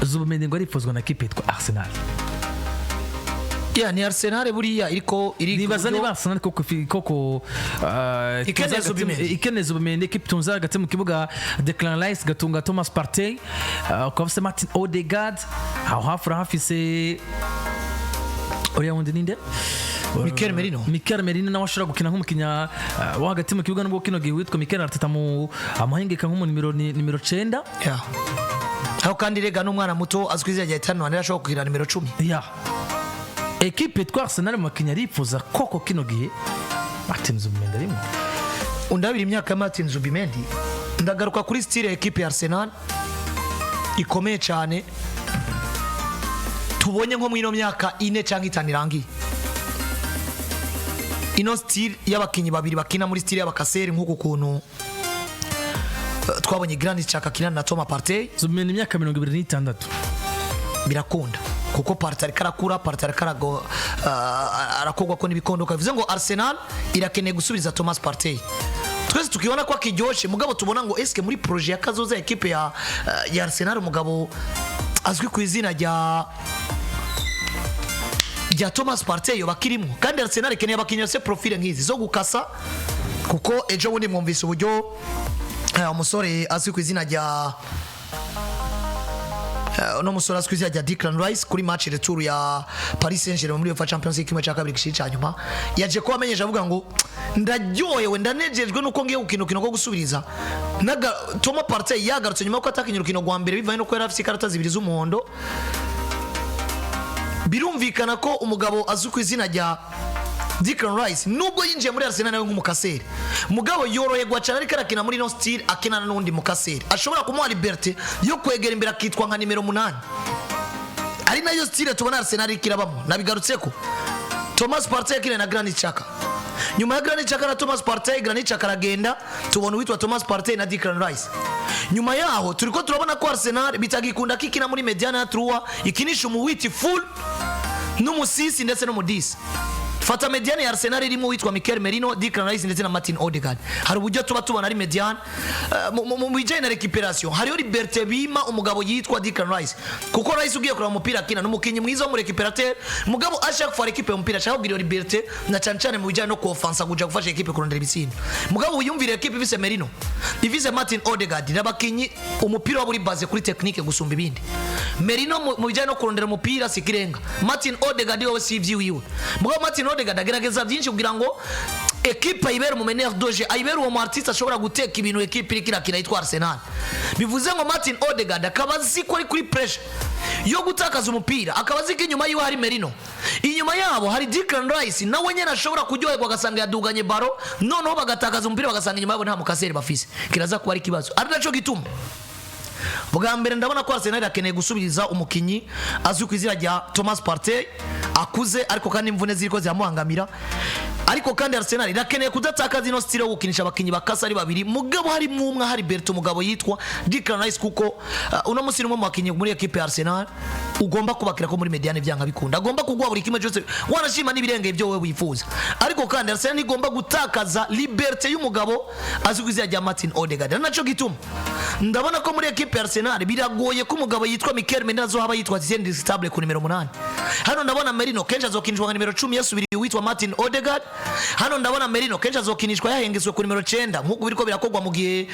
Zubimendi ngo arifuzwa na kipe yitwa Arsenal. Ya, ni Arsenal buriya iriko iri Nibaza niba Arsenal koko Ikeneye itunze Zubimendi. Ikeneye Zubimendi. Ekipe itunze hagati mu kibuga Declan Rice, gatunga Thomas Partey, ukaba ufise Martin Odegaard aho hafi, urahafise uriya wundi ninde? Mikel Merino. Mikel Merino nawe ashobora gukina nk'umukinya wo hagati mu kibuga, nubwo kino gihe witwa Mikel Arteta mu amuhengeka nk'umu nimero 9. Ya. Aho kandi rega n'umwana muto azwi izina rya Ethan Nwaneri ashobora kugira nimero 10. Ya, ekipe yitwa Arsenal mu bakinnyi arifuza koko kino gihe Martin Zubimendi arimo. Undabira imyaka ya Martin Zubimendi, ndagaruka kuri style ya ekipe ya Arsenal ikomeye cyane tubonye nko muri ino myaka 4 cyangwa 5 irangiye, ino style y'abakinnyi babiri bakina muri style y'aba casseurs, nk'uku kuntu twabonye Granit Xhaka akinana na Thomas Partey. Zubimendi imyaka 26. Birakunda kuko Partey ariko arakura, Partey ariko arakogwa ko n'ibikondoka. Bivuze ngo Arsenal irakeneye gusubiza Thomas Partey. Twese tukibona ko akiryoshe, mugabo tubona ngo eske muri projet ya kazoza ya ekipe ya Arsenal, umugabo azwi ku izina rya Thomas Partey bakirimo? Kandi Arsenal ikeneye abakinnyi bafite profile nk'izi zo gukasa, kuko ejo bundi mwumvise uburyo umusore azwi ku izina rya uno musore azwi ku izina rya Declan Rice kuri match retour ya Paris Saint-Germain muri UEFA Champions League, 1/2 gishiri cya nyuma, yaje kuba amenyesha avuga ngo ndaryohewe, ndanejejwe nuko ngiye gukina urukino rwo gusubiriza. Thomas Partey yagarutse nyuma yuko atakinye urukino rwa mbere bivanye nuko yari afite ikarata zibiri z'umuhondo. Birumvikana ko umugabo azwi ku izina rya Declan Rice, nubwo yinjiye muri Arsenal nawe nk'umu casseur, mugabo yoroherwa cyane ariko arakina muri ino style akinana n'undi mu casseur ashobora kumuha liberté yo kwegera imbere akitwa nka nimero 8, ari nayo style tubona Arsenal iriko irabamo. Nabigarutse ko Thomas Partey yakiniye na Granit Xhaka. Nyuma ya Granit Xhaka na Thomas Partey, Granit Xhaka aragenda, tubona uwitwa Thomas Partey na Declan Rice. Nyuma yaho turiko turabona ko Arsenal bitagikunda ko ikina muri médiane ya trois, ikinisha umu huit full n'umu six ndetse n'umu 10. Fata médiane ya Arsenal irimo uwitwa Mikel Merino, Declan Rice ndetse na Martin Odegaard. Hari uburyo tuba tubona ari médiane mu bijyanye na récupération, hariho liberté bima umugabo yitwa Declan Rice, kuko Rice ugiye kureba umupira akina n'umukinnyi mwiza wo mu récupérateur, mugabo ashaka kufa équipe umupira, ashaka kugira iyo liberté na cyane cyane mu bijyanye no kuofansa, kuja gufasha équipe kurondera ibitsindo. Mugabo wiyumvire équipe ifise Merino, ifise Martin Odegaard n'abakinyi umupira waba uri basé kuri technique gusumba ibindi. Merino mu bijyanye no kurondera umupira si ikirenga, Martin Odegaard wowe si iby'iwiwe. Mugabo Martin Odegaard agerageza byinshi kugira ngo ekipe ayibere mu meneur de jeu, ayibere uwo mu artiste ashobora guteka ibintu ekipe iriko irakina yitwa Arsenal. Bivuze ngo Martin Odegaard akaba azi ko ari kuri pressure yo gutakaza umupira, akaba azi ko inyuma yiwe hari Merino, inyuma yabo hari Declan Rice nawe nyene ashobora kuryoherwa agasanga yaduganye ballon, noneho bagatakaza umupira, bagasanga inyuma yabo nta mu casseur bafise. Kiraza kuba ari ikibazo, ari naco gituma bwa mbere ndabona ko Arsenal irakeneye gusubiriza umukinyi azwi ku izina rya Thomas Partey akuze, ariko kandi imvune ziriko ziramuhangamira. Ariko kandi Arsenal irakeneye kudatakaza ino style yo gukinisha abakinyi bakasa ari babiri, mugabo harimo umwe hari Berto, umugabo yitwa Declan Rice, kuko uno musi ni umwe mu bakinyi muri ekipe ya Arsenal ugomba kubakira ko muri médiane byanga bikunda agomba kuguha buri kimwe cyose, wanashima n'ibirenge ibyo wowe wifuza. Ariko kandi Arsenal ntigomba gutakaza liberté y'umugabo azwi ku izina rya Martin Odegaard. Ari naco gituma ndabona ko muri ekipe ya Arsenal biragoye ko umugabo yitwa Mikel Merino azohaba yitwa indiscutable ku nimero 8. Hano ndabona Merino kenshi azokinishwa nka nimero 10 yasubiriye uwitwa Martin Odegaard. Hano ndabona Merino kenshi azokinishwa yahengeswe ku nimero 9, nk'uko biriko birakorwa mu gihe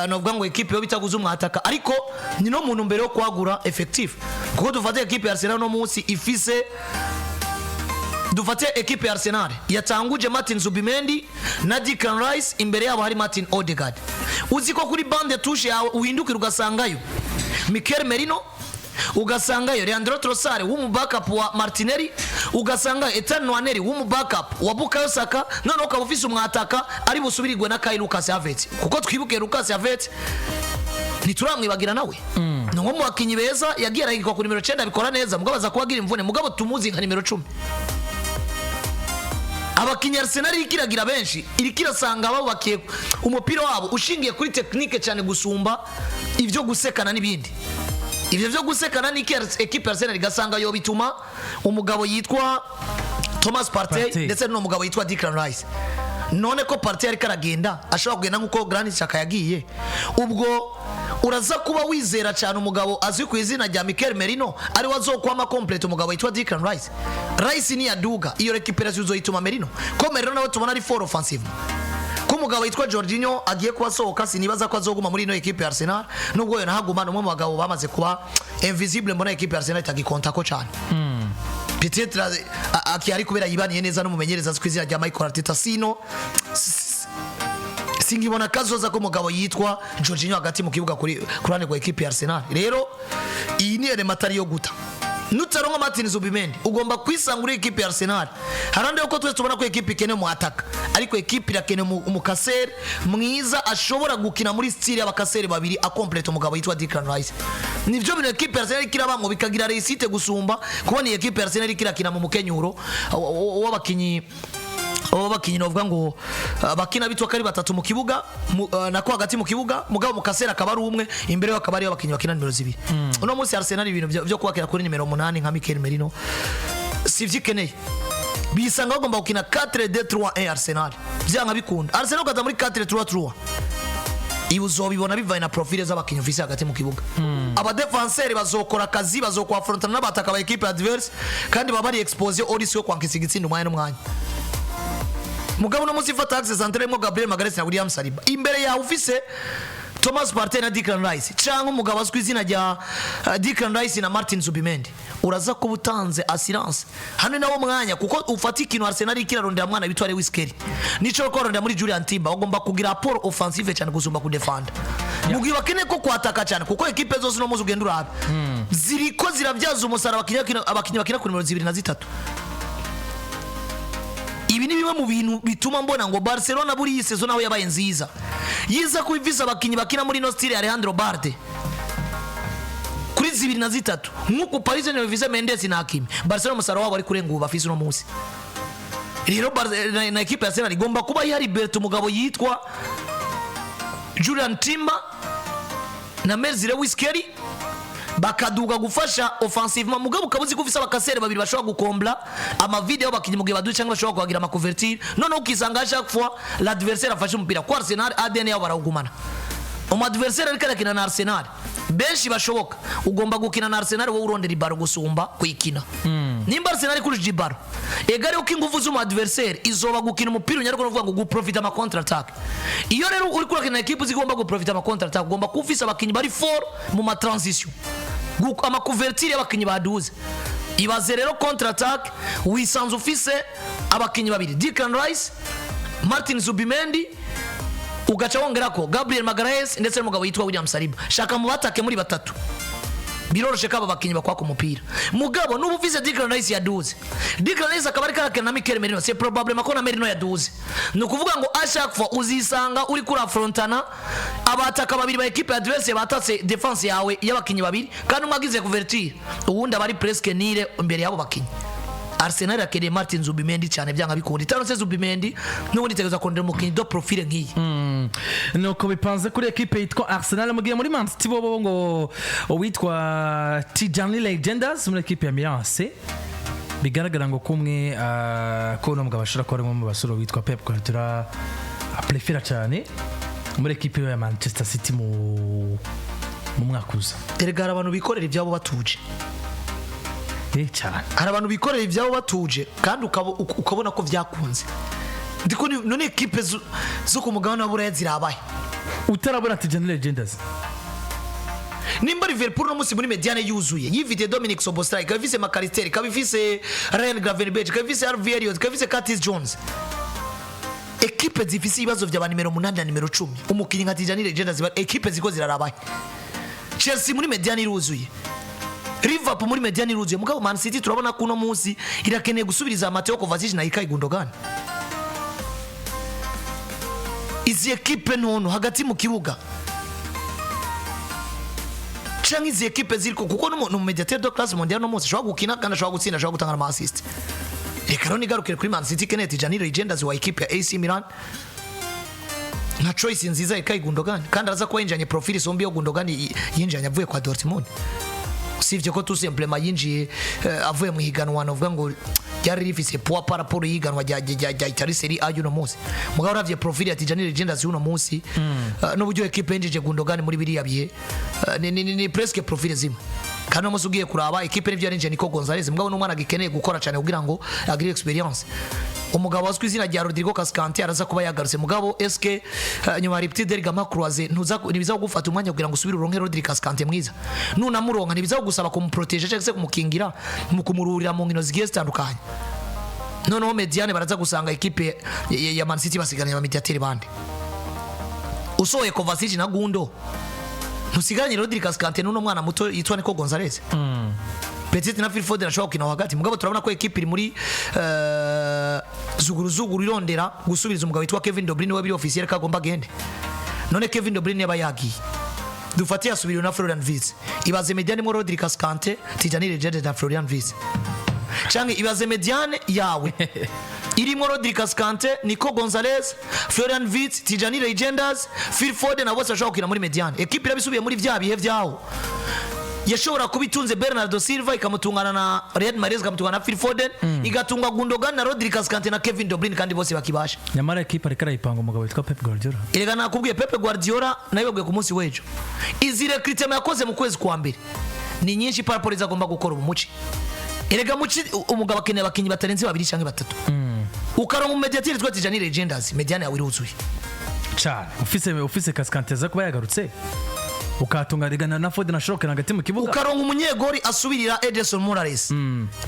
novuga ngo ekipe yo bitaguze umwataka, ariko ni no muntu mbere yo kwagura effectif, kuko dufate ekipe ya Arsenal no munsi ifise, dufate ekipe ya Arsenal yatanguje Martin Zubimendi na Declan Rice, imbere yabo hari Martin Odegaard. Uzi ko kuri banc de touche yawe uhindukira ugasangayo Mikel Merino, ugasangayo Leandro Trossard w'umu backup wa Martinelli, ugasanga Ethan Nwaneri w'umu backup wa Bukayo Saka, noneho ukaba ufise umwataka ari busubirirwe na Kai Lucas Havertz, kuko twibuke Lucas Havertz ntituramwibagira, nawe ni umwe mu bakinnyi beza yagiye arahigikwa ku nimero 9 abikora neza, mugabo aza kuba agira imvune, mugabo tumuzi nka nimero 10. Abakinnyi Arsenal iriko iragira benshi, iriko irasanga babubakiye umupira wabo ushingiye kuri technique cyane gusumba ibyo gusekana n'ibindi. Ibyo byo gusekana n'iki ekipe ya Arsenal igasanga yo bituma umugabo yitwa Thomas Partey Partey. ndetse n'uwo mugabo yitwa Declan Rice. None ko Partey ariko aragenda, ashobora kugenda nk'uko Granit Xhaka yagiye, ubwo Uraza kuba wizera cyane umugabo azwi ku izina rya Mikel Merino ari we azokwama complete umugabo witwa Declan Rice. Rice ni yaduga, iyo récupération uzoyituma Merino, ko Merino nawe tubona ari fort offensive, ko umugabo witwa Jorginho agiye kuba asohoka. Sinibaza ko azoguma muri ino ekipe ya Arsenal, nubwo yo nahaguma ni umwe mu bagabo bamaze kuba invisible. Mbona ekipe ya Arsenal itagikonta ko cyane. Peut-être akihari kubera yibaniye neza n'umumenyereza azwi ku izina rya Michael Arteta. Sino singibona kazoza ko umugabo yitwa Jorginho hagati mu kibuga kuri ku ruhande rwa ekipe ya Arsenal. Rero iyi ni élément atari yo guta. Nutaronka Martin Zubimendi, ugomba kwisanga uri ekipe ya Arsenal. Harande yuko twese tubona ko ekipe ikeneye mu ataka, ariko ekipe irakeneye umucasseur mwiza ashobora gukina muri style y'abacasseurs babiri, akomplete umugabo yitwa Declan Rice. Nivyo bintu ekipe ya Arsenal ikirabamwo bikagira réussite gusumba kubona iyi ekipe ya Arsenal ikirakina mu mukenyuro w'abakinyi, abo bakinyi novuga ngo bakina bitwa ko ari batatu mu kibuga, nako hagati mu kibuga, mugabo mucasseur akaba ari umwe, imbere akaba ari abakinyi bakina nimero 2. Uno munsi Arsenal ibintu byo kubakira kuri nimero 8 nka Mikel Merino si vyo ikeneye. Bisanga bagomba gukina 4-2-3-1. Arsenal byanga bikunda, Arsenal ukaza muri 4-3-3, ibi uzobibona bivaye na profile z'abakinyi ufise hagati mu kibuga. Abadefenseri bazokora akazi, bazokwafrontana n'abataka ba ekipe adverse, kandi baba bari exposé au risque yo kwankisa igitsinda umwanya n'umwanya. Mugabo uno munsi ifata axe centrale irimo Gabriel Magalhaes na William Saliba, imbere yawe ufise Thomas Partey na Declan Rice, cyangwa umugabo azwi izina rya Declan Rice na Martin Zubimendi, uraza kuba utanze assurance hano nawo mwanya, kuko ufata ikintu Arsenal ikirarondera mwana witwa Lewis Skelly, nico ko arondera muri Julian Timber. Bagomba kugira apport offensive cyane gusumba kudefanda, mu gihe bakeneye ko kwataka cyane, kuko ekipe zose uno munsi ugenda urabe ziriko zirabyaza umusaruro abakinyi bakina ku nimero 2 na 3. Ibi ni bimwe mu bintu bituma mbona ngo Barcelona buri iyi saison naho yabaye nziza, yiza kuba ifise abakinyi bakina muri ino style ya Alejandro Balde kuri 2 na 3, nk'uko Paris Saint-Germain bifise Mendes na Hakimi, Barcelona umusaruro wabo ari kurenga ubu bafise uno munsi. Rero na ekipe ya Arsenal igomba kuba ihari Berto, umugabo yitwa Julian Timber na Myles Lewis Skelly bakaduga gufasha offensivement. Mugabo ukaba uzi ko ufise abacasseurs babiri bashobora gukombla amavide y'abakinyi mu gihe baduye, cyangwa bashobora kuhagira amacouverture. Noneho ukisanga à chaque fois l'adversaire afashe umupira, ko Arsenal ADN yabo barawugumana. Umu adversaire ariko arakina na Arsenal benshi bashoboka, ugomba gukina na Arsenal wowe urondera ibaro gusumba kuyikina. Nimba Arsenal ikurishije ibaro, égale uko ingufu z'umu adversaire izoba gukina umupira unyarwa, uvuga ngo guprofita ama contre attaque. Iyo rero uri kurakina equipe zigomba guprofita ama contre attaque, ugomba kuba ufise abakinyi bari fort mu ma transition, amacouverture y'abakinyi baduze. Ibaze rero contre attaque, wisanze ufise abakinyi babiri, Declan Rice, Martin Zubimendi, ugaca wongerako Gabriel Magalhaes ndetse n'umugabo yitwa William Saliba. Shaka mu batake muri batatu, biroroshe ko aba bakinyi bakwaka umupira. Mugabo nuba ufise Declan Rice yaduze, Declan Rice akaba ariko arakina na Mikel Merino, c'est probablement ko na Merino yaduze. Ni ukuvuga ngo à chaque fois uzisanga uri kuri afrontana abataka babiri ba equipe adverse batatse défense yawe y'abakinyi babiri, kandi umwe agize couverture, uwundi aba ari presque nire imbere y'abo bakinyi. Arsenal irakeneye Martin Zubimendi cyane byanga bikunda. Itaronse Zubimendi, n'ubundi itegereza kongera umukinyi de profil nk'iyi. Nuko bipanze kuri ekipe yitwa Arsenal. Mugiye muri Man City, bobo ngo uwitwa Tijani Reijnders muri ekipe ya Milan AC, bigaragara ngo kumwe ko uno mugabo ashobora kuba ari umwe mu basore witwa Pep Guardiola aprefera cyane muri ekipe ya Manchester City mu mwaka uza. Erega hari abantu bikorera ibyabo batuje. Cyane. Hari abantu bikorera ibyabo batuje, kandi ukabona ko byakunze. Ndiko none ekipe zo ku mugabane wa Buraya zirabahe? Utarabona Tijani Reijnders? Nimba Liverpool no munsi muri médiane yuzuye, yifite Dominic Szoboszlai, ikaba ifise Mac Allister, ikaba ifise Ryan Gravenberch, ikaba ifise Harvey Elliott, ikaba ifise Curtis Jones, ekipe zifise ibibazo vya ba nimero 8 na nimero 10, umukinyi nka Tijani Reijnders ziba ekipe ziko zirarabahe? Chelsea muri médiane iruzuye, Liverpool muri médiane iruzuye, mugabo Man City turabona ko uno munsi irakeneye gusubiriza Mateo Kovacic na Ilkay Gundogan. Izi ekipe ntono hagati mu kibuga canke izi ekipe ziriko, kuko n'umuntu médiateur de classe mondiale no munsi ashobora gukina kandi ashobora gutsinda, ashobora gutanga ama assist. Reka rero nigarukire kuri Man City ikeneye Tijani Reijnders wa ekipe ya AC Milan nka choice nziza Ilkay Gundogan, kandi araza kuba yinjanye profil isumba iyo Gundogan yinjanye avuye kwa Dortmund. Sivyo ko tout simplement yinjiye avuye mu higanwa novuga ngo ryari rifise poids par rapport y'ihiganwa rya Italie Serie A y'uno munsi. Mugabo uravye profil ya Tijani Reijnders y'uno munsi n'uburyo equipe yinjije Gundogan muri biriya bihe, ni presque profil zimwe. Kandi uno munsi ugiye kuraba equipe, nivyo yarinjiye Nico Gonzalez, mugabo n'umwana agikeneye gukora cyane kugira ngo agire experience. Umugabo azwi izina rya Rodrigo Cascante araza kuba yagarutse, mugabo eske nyuma ya rupture de ligament croisé ntuza ntibiza kugufata umwanya kugira ngo usubire uronke Rodrigo Cascante mwiza? Nunamuronka, ntibiza kugusaba kumuprotéger cyangwa se kumukingira mu kumururira mu nkino zigiye zitandukanye? Noneho médiane, baraza gusanga ekipe ya Man City basigaranye aba médiateurs bande? Usohoye Kovacic na Gundo, ntusigaranye Rodrigo Cascante n'uno mwana muto yitwa Nico Gonzalez. Petit na Phil Foden ashobora gukina hagati, mugabo turabona ko ekipe iri muri zuguru zuguru irondera gusubiriza umugabo witwa Kevin De Bruyne, we biri officiel ko agomba agende. None Kevin De Bruyne yaba yagiye, dufate yasubiriwe na Florian Wirtz, ibaze médiane mo Rodrigo Cascante, Tijani Reijnders na Florian Wirtz, canke ibaze médiane yawe irimo Rodrigo Cascante, Nico Gonzalez, Florian Wirtz, Tijani Reijnders, Phil Foden, na bose bashobora gukina muri médiane. Ekipe irabisubiye muri vya bihe vyaho yashobora kuba itunze Bernardo Silva, ikamutungana na Riyad Mahrez, ikamutungana na Phil Foden, igatunga Gundogan na Rodri Cascante na Kevin De Bruyne, kandi bose bakibasha. Nyamara ekipe ariko arayipanga umugabo witwa Pep Guardiola. Erega nakubwiye, Pepe Guardiola nabibabwiye ku munsi w'ejo, izi recrutement yakoze mu kwezi kwa mbere ni nyinshi par rapport agomba gukora ubu muci. Erega muci umugabo akeneye abakinnyi batarenze babiri cyangwa batatu. Ukaronka umumediateri twa Tijani Reijnders, médiane yawe iruzuye. Cyane, ufise Cascante aza kuba yagarutse, ukatunga rega na Foden ashobora hagati mu kibuga. Ukaronka umunyegori asubirira Ederson Moraes.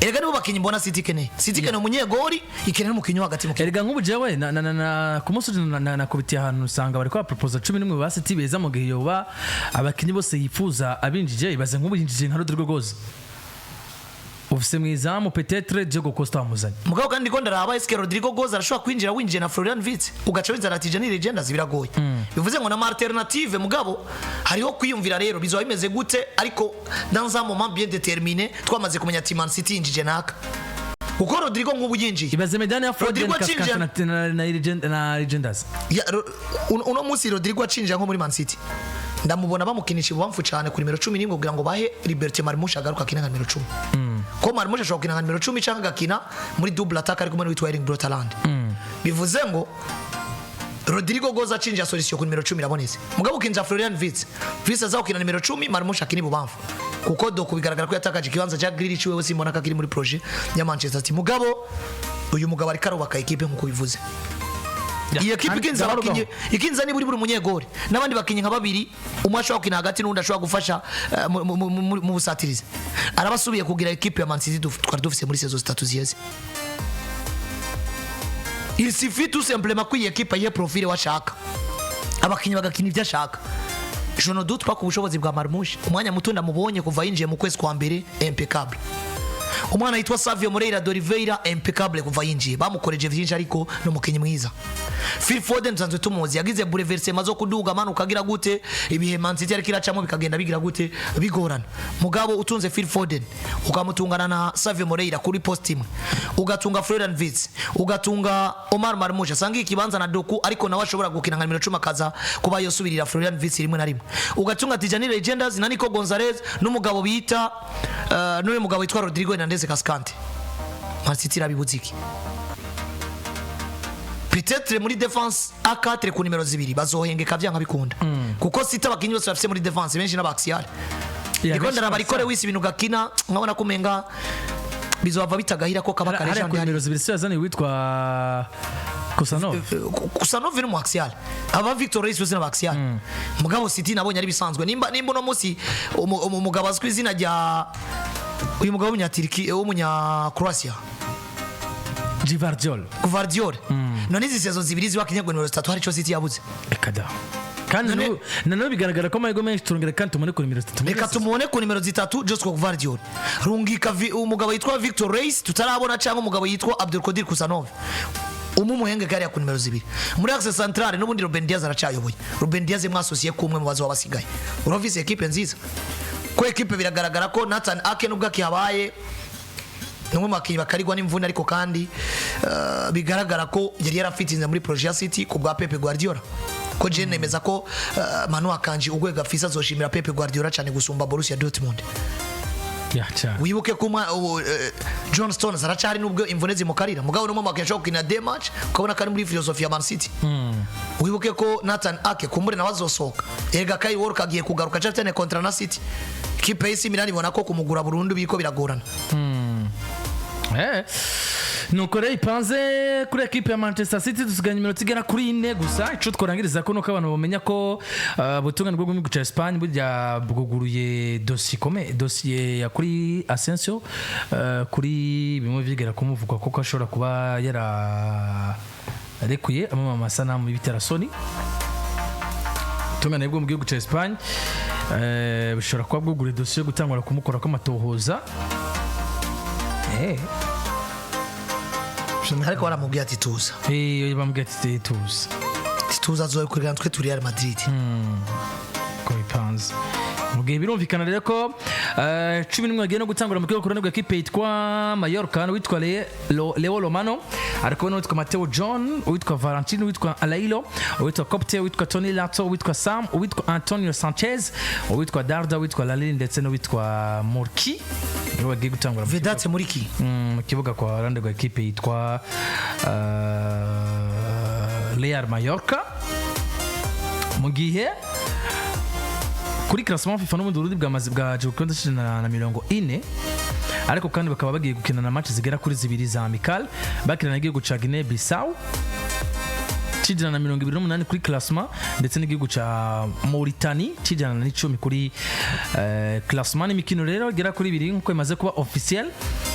Erega nibo bakinnyi mbona City ikeneye. City ikeneye umunyegori, ikeneye n'umukinnyi wo hagati mu kibuga. Erega nk'ubu jewe na ku munsi w'ejo nakubitiye ahantu usanga bari kubaproposa 11 ba City beza mu gihe yoba abakinnyi bose yifuza abinjije. Ibaze nk'ubu yinjije nka Rodrigo Goes, ufise mu izamu peut-être Diego Costa wamuzanye. Mugabo kandi ndiko ndaraba, eske Rodrigo Goes arashobora kwinjira winjiye na Florian Wirtz, ugaca winzana Tijani Reijnders? Biragoye. Bivuze ngo na alternative, mugabo hariho kwiyumvira rero bizoba bimeze gute, ariko dans un moment bien déterminé twamaze kumenya ati Man City yinjije naka, kuko Rodrigo nk'ubu yinjiye. Ibaze médiane ya Foden, Rodrigo Cascante na Reijnders. Ya, uno munsi Rodrigo acinjira nko muri Man City, ndamubona bamukinisha ibubamfu cyane ku nimero 11 kugira ngo bahe liberté Marmoush agaruka akina nka nimero 10, ko Marmoush ashobora gukina nka nimero 10 cyangwa agakina muri double attack ari kumwe n'uwitwa Erling Braut Haaland. Bivuze ngo Rodrigo Goes acinjira, solution ku nimero 10 irabonetse. Mugabo ukinjira Florian Wirtz, Wirtz aza gukina nimero 10, Marmoush akina ibubamfu, kuko Doku bigaragara ko yatakaje ikibanza cya Grealish, wewe simbona ko akiri muri projet ya Manchester City. Mugabo uyu mugabo ariko arubaka ekipe nkuko bivuze. Iyi ekipe ikinza abakinyi, ikinza niburi buri umunyegori n'abandi bakinyi nka babiri, umwe ashobora gukina hagati n'undi ashobora gufasha mu busatirizi, arabasubiye kugira ekipe ya Man City twari dufise muri saison zitatu ziheze. Il suffit tout simplement ko iyi ekipe ayihe profil washaka, abakinyi bagakina ibyo ashaka. Je ne doute pas ku bushobozi bwa Marmoush. Umwanya muto ndamubonye kuva yinjiye mu kwezi kwa mbere, impeccable. Umwana yitwa Savio Moreira de Oliveira, impeccable kuva yinjiye, bamukoreje vyinshi ariko ni umukinnyi mwiza. Phil Foden nsanzwe tumuzi, yagize bouleversement zo kuduga amanuka agira gute ibihe Man City ariko iracamo, bikagenda bigira gute bigorana. Mugabo utunze Phil Foden, ukamutungana na Savio Moreira kuri poste imwe, ugatunga Florian Wirtz, ugatunga Omar Marmoush asanga ikibanza na Doku, ariko nawe ashobora gukina nka nimero 10 akaza kuba yosubirira Florian Wirtz rimwe na rimwe, ugatunga Tijani Reijnders na Nico Gonzalez n'umugabo bita n'uyu mugabo witwa Rodrigo Hernandez Cascante, Man City irabibuze iki? Peut-être muri défense A4 ku nimero zibiri bazohengeka vyanga bikunda, kuko City abakinyi bose bafise muri défense benshi n'aba axial. Ndiko ndaraba ariko wisi ibintu gakina nkabona kumenga bizova bitagahira ko kaba hariya kare. Ku nimero zibiri si yazaniye witwa Khusanov? Khusanov ni mu axial, aba Victor Reis bose n'aba axial. Mugabo City nabonye ari bisanzwe. Nimba uno munsi umugabo azwi izina rya uyu mugabo w'umunyatiriki, w'umunya Croatia, Gvardiol. Gvardiol, none izi saison zibiri ziba ngo nimero zitatu hari ico City yabuze? Reka da. Kandi nanone bigaragara ko amahirwe menshi turongera kandi tumubone ku nimero zitatu muri Reka tumubone ku nimero zitatu Josko Gvardiol. Rungika umugabo yitwa Victor Reis tutarabona cyangwa umugabo yitwa Abdulkadir Khusanov, umwe umuhenge kariya ku nimero zibiri. Muri axe centrale n'ubundi Ruben Diaz aracyayoboye. Ruben Diaz mwasosiye kumwe mu bazo wabasigaye, urumvise ekipe nziza ko ekipe biragaragara ko Nathan Ake nubwo akihabaye ni umwe mu bakinnyi bakarigwa n'imvune, ariko kandi bigaragara ko yari yarafitinze muri projet ya City ku bwa Pep Guardiola, ko je nemeza ko Manu Akanji urwego afise azoshimira Pep Guardiola cyane gusumba Borussia Dortmund. Ya, cyane. Wibuke ko John Stones aracahari nubwo imvune zimukarira, mugabo n'umwe mu ashobora gukina deux match, ukabona ko ari muri philosophie ya Man City. Wibuke ko Nathan Ake kumbure nawe azosohoka. Erega Kyle Walker agiye kugaruka cyane, contrat na City. Ikipe y'AC Milan ibona ko kumugura burundu biriko biragorana. Nuko rero ipanze kuri ekipe ya Manchester City. Dusigaranye iminota igera kuri 4 gusa. Ico tworangiriza ko nuko abantu bamenya ko ubutungane bwo mu gihugu ca Espagne burya bwuguruye dosiye ikomeye, dosiye ya kuri Asensio, kuri bimwe vyigera kumuvugwa kuko ashobora kuba yararekuye amwe mu masanamu y'ibiterasoni. Ubutungane bwo mu gihugu ca Espagne bushobora kuba bwuguruye dosiye yo gutangura kumukora kw'amatohoza. Ariko baramubwiye ati tuza. Bamubwiye ati tuza. Ati tuza, azobikorera twe turi Real Madrid. Ko bipanze mu gihe birumvikana rero ko 11 bagiye no gutangura mu kibuga ku ruhande rwa ekipe yitwa Mallorca, witwa Leo Romano, ari kumwe n'uwitwa Mateo John, uwitwa Valentino, uwitwa Alailo, uwitwa Copte, uwitwa Tony Lato, uwitwa Sam, uwitwa Antonio Sanchez, uwitwa Darda, uwitwa Lalin ndetse n'uwitwa Murki, nibo bagiye gutangura mu kibuga. Vedat Muriqi. Mu kibuga kwa ruhande rwa ekipe yitwa Real Mallorca. Mu gihe kuri classement FIFA n'ubundi Burundi bwamaze bwaje ku kibanza c'140, ariko kandi bakaba bagiye gukina na match zigera kuri zibiri za amical, bakina n'igihugu ca Guinea Bissau c'128 kuri classement, ndetse n'igihugu ca Mauritanie c'110 kuri classement. N'imikino rero igera kuri ibiri nk'uko imaze kuba officiel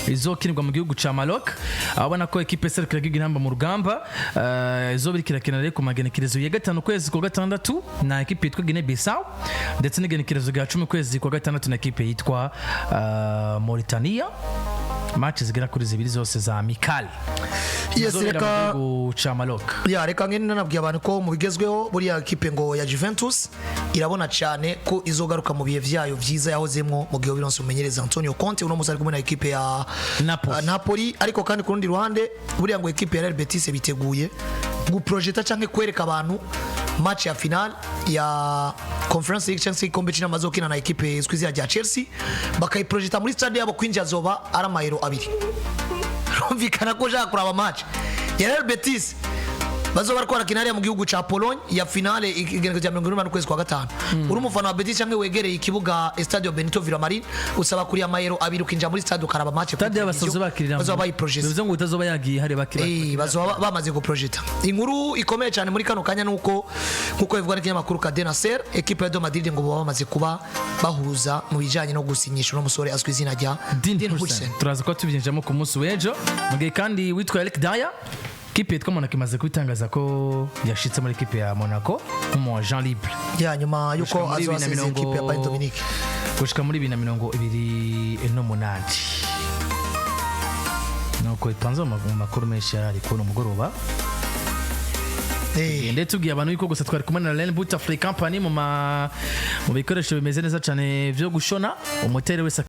izokinirwa mu gihugu ca Maroc, aho ubona ko ekipe serukira igihugu Intamba mu rugamba izoba iriko irakina rero ku magenekerezo ya 5 ukwezi kwa gatandatu na ekipe yitwa Guinea Bissau, ndetse n'igenekerezo rya 10 ukwezi kwa gatandatu na ekipe yitwa Mauritania. Match zigera kuri zibiri zose za amical Yes, zizobera mu reka gihugu ca Maroc. Ya, reka ngene nanabwiye abantu ko mu bigezweho buriya ekipe ngo ya Juventus irabona cyane ko izogaruka mu bihe vyayo vyiza yahozemwo mu gihe bironse umumenyereza Antonio Conte. Uno musi ari kumwe na ekipe ya Napoli. Napoli. Ariko kandi ku rundi ruhande buriya ngo ekipe ya Real Betis biteguye guprojeta canke kwereka abantu match ya final ya Conference League canke se igikombe c'inama zokina na ekipe izwi izina rya Chelsea, bakayiprojeta muri stade yabo. Kwinjira zoba ari amayero 2. Rumvikana ko ushaka kuraba match ya Real Betis bazoba bariko barakina hariya mu gihugu ca Pologne ya finale igenekerezo rya 28 ukwezi kwa gatanu, uri umufana wa Betis canke wegereye ikibuga Estadio Benito Villamarin, usaba kuri amayero 2 ukinjira muri stade ukaraba match kuri Stade y'abasazi televiziyo. bakirira Bazoba bayiprojeta. Bivuze ngo utazoba yagiye hari bakira. Bazoba bamaze guprojeta. Inkuru ikomeye cyane muri kano kanya nuko nkuko bivugwa n'ikinyamakuru Cadena Ser, ekipe ya Real Madrid ngo baba bamaze kuba bahuza mu bijanye no gusinyisha uno musore azwi izina rya Dean Dean Huijsen. Huijsen. Turaza kuba tubyinjiramo ku munsi w'ejo. Mu gihe kandi witwa Eric Dier, kipe yitwa Monaco imaze kubitangaza ko yashitse muri ekipe ya Monaco nk'umu agent libre. Ya nyuma yuko Gushika muri azoba bibiri na asezeye ekipe ya Bayern Dominique. Gushika muri 2028, nuko ipanze mu makuru menshi yari ari kubona umugoroba. Ndetse tubwiye abantu yuko gusa twari kumwe na Len Butterfly Company mu bikoresho bimeze neza cyane byo gushona umutere wese.